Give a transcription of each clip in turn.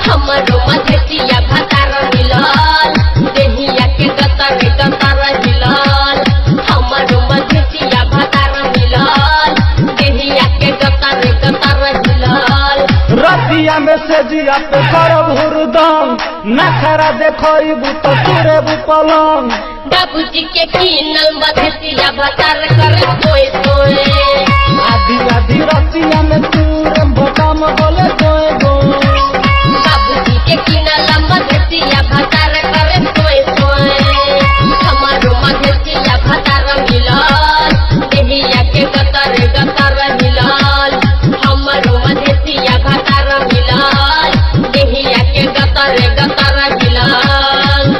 हमरो मधेसिया भतार मिलल, देहिया के गतर गतर हिलल। हमरो मधेसिया भतार मिलल, देहिया के गतर गतर हिलल। रतिया में से जिया पे करब हुरदम, नखरा देखबू तो तुरेबू पलंग। बाबूजी के कीनल मधेसिया भतार करे सोए सोए। आधी आधी रतिया में तूरम बटम बोले गोए गोए। बाबूजी के कीनल मधेसिया भतार करे सोए सोए। हमारो मधेसिया भतार मिलल, देहिया के गतर गतर हिलल। हमारो मधेसिया भतार मिलल, देहिया के गतर गतर हिलल।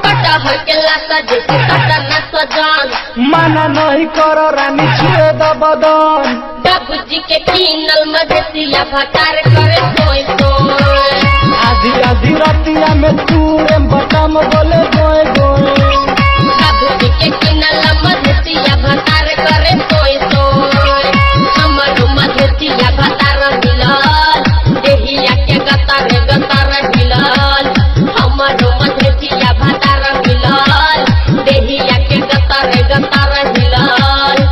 कटहर के लाशा जैसे कटना सजान, माना नहीं कर रानी छुए द बदन। बाबूजी के कीनल मधेसिया भतार करे सोए सोए। आधी आधी रतिया में तूरम बटम बोले गोए गोए। बाबूजी के कीनल मधेसिया भतार करे सोए सोए। हमरो मधेसिया भतार मिलल, देहिया के गतर गतर हिलल। हमरो मधेसिया भतार मिलल, देहिया के गतर गतर हिलल।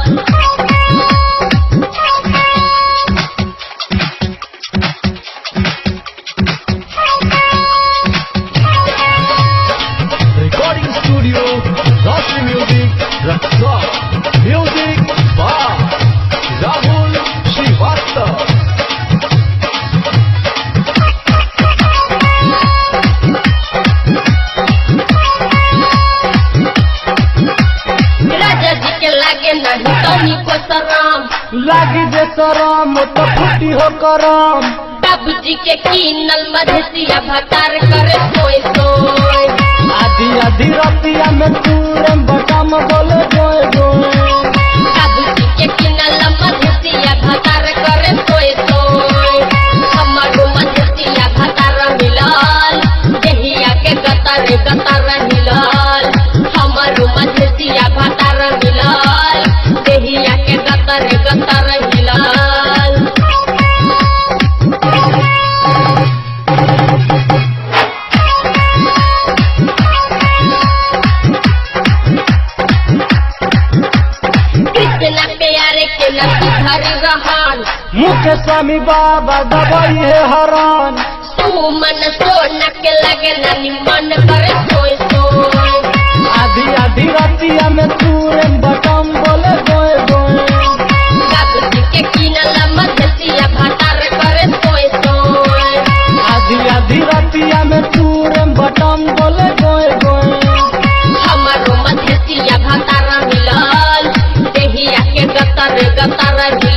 Recording studio, Roshni Music, Raksol. Music by Rahul Srivastav. राजा जी के लागे नहीं तनी को शरम, लागी जे शरम तो फूटी हो करम। बाबूजी के कीनल मधेसिया भतार करे सोए सोए। आधी आधी रतिया में तूरम बटम बोले गोए गोए। बाबूजी के कीनल मधेसिया भतार करे सोए सोए। हमारो मधेसिया भतार मिलल, देहिया के गतर गतर हिलल। हमारो मधेसिया भतार मिलल, देहिया के गतर गतर हिलल। कृष्णा प्यारे के न सुधर रहन, मुख्य स्वामी बाबा दवाई है हरान। सुमन सोना के लगे न निमन करे सोए सोए। आधी आधी रतिया में तूरम बटम बोले गोए गोए। बाबूजी के कीनल मधेसिया भतार करे सोए सोए। आधी आधी रतिया में तूरम बटम बोले गोए गोए। हमारो मधेसिया भतार मिलल, देहिया के गतर गतर हिलल।